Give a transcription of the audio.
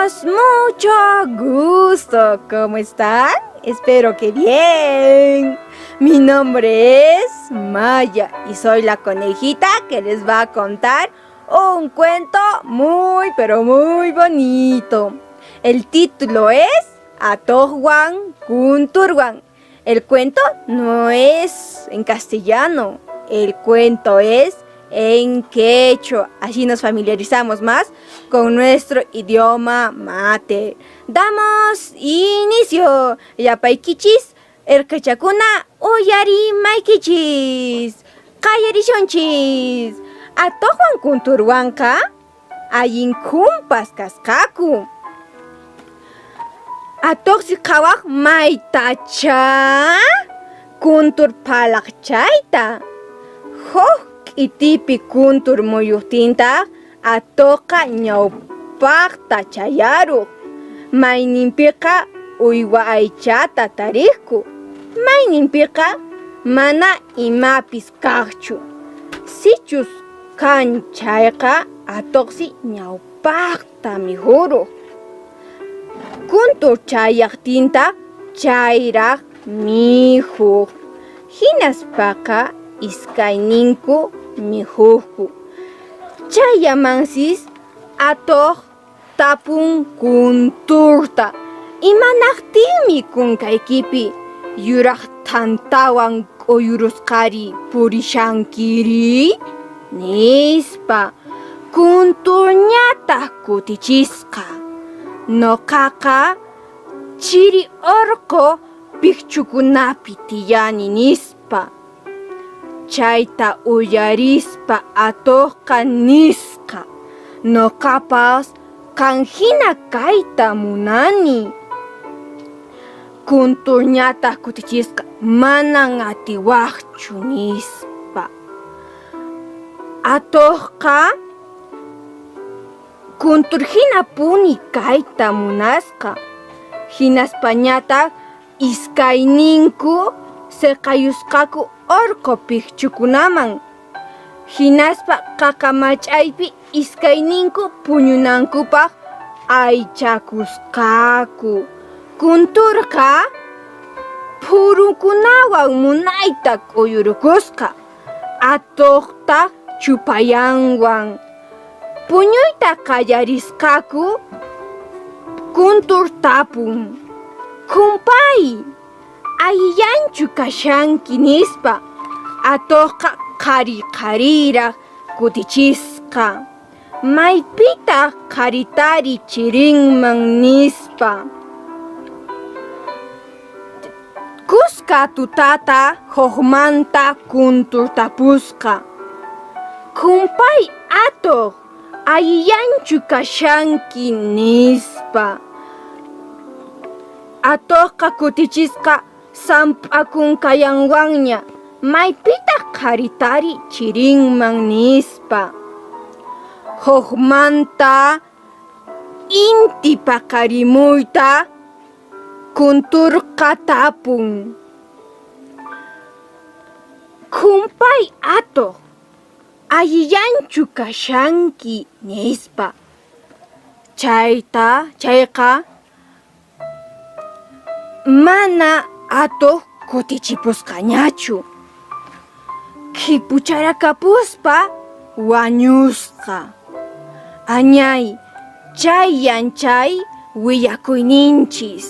Amigos, mucho gusto. ¿Cómo están? Espero que bien. Mi nombre es Maya y soy la conejita que les va a contar un cuento muy pero muy bonito. El título es Atoqwan Kunturwan. El cuento no es en castellano, el cuento es en quechua. Así nos familiarizamos más con nuestro idioma mate. Damos inicio. Llapaykichis, erqechakuna uyarimaykichis. Qallarishunchis. Atoqwan kunturwanqa allin khumpas kasqaku. Atoqsi qhawaq maytachá kuntur phalaq chayta. Huk k'itipi kuntur muyuqtintaq atoqqa ñawpaqta chayaruq. Mayninpiqa uywa aychata tariqku, mayninpiqa mana imapis kaqchu. Sichus kan chayqa atoqsi ñawpaqta mihuruq. Kuntur chayaqtintaq chayraq mihuq. Hinaspaqa iskayninku mihuqku. Chayamansis atoq tapun kunturta, Imanaqtinmi kunkaykipi yuraq thantawan k'uyurusqari purishankiri? Nispa. Kunturñataq kutichisqa, Noqaqa chiri orqo pikchukunapi tiyani, nispa. Chayta uyarispa atoqqa nisqa, Noqapas qan hina kayta munani. Kunturñataq kutichisqa, Manan atiwaqchu, nispa. Atoqqa kuntur hinapuni kayta munasqa, hinaspañataq Iskayninku seqayusqaku orqo pikchukunaman, hinaspa qaqa mach'aypi iskayninku puñunankupaq aychakusqaku. Kunturqa phurukunawan munayta k'uyurukusqa, atuqtaq chupayanwan. Puñuyta qallarisqaku kuntur tapun, Kumpay, allillanchu kashanki? nispa. Atuqqa qhari qhariraq kutichisqa, Maypitaq qharitari chirinman? nispa. Kuska tutata hukmanta kuntur tapusqa, Kumpay atuq, allillanchu kashanki? nispa. Atuqqa kutichisqa samp'akunkayanwanña, Maypitaq qharitari chirinman? nispa. Hukmanta inti paqarimuyta Kunturqa tapun, Kumpay atuq, allillanchu kashanki? nispa. Chayta chayqa mana atuq kutichipusqañachu. Khipucharakapuspa wañusqa. Añay, chayyan chay willakuyninchis.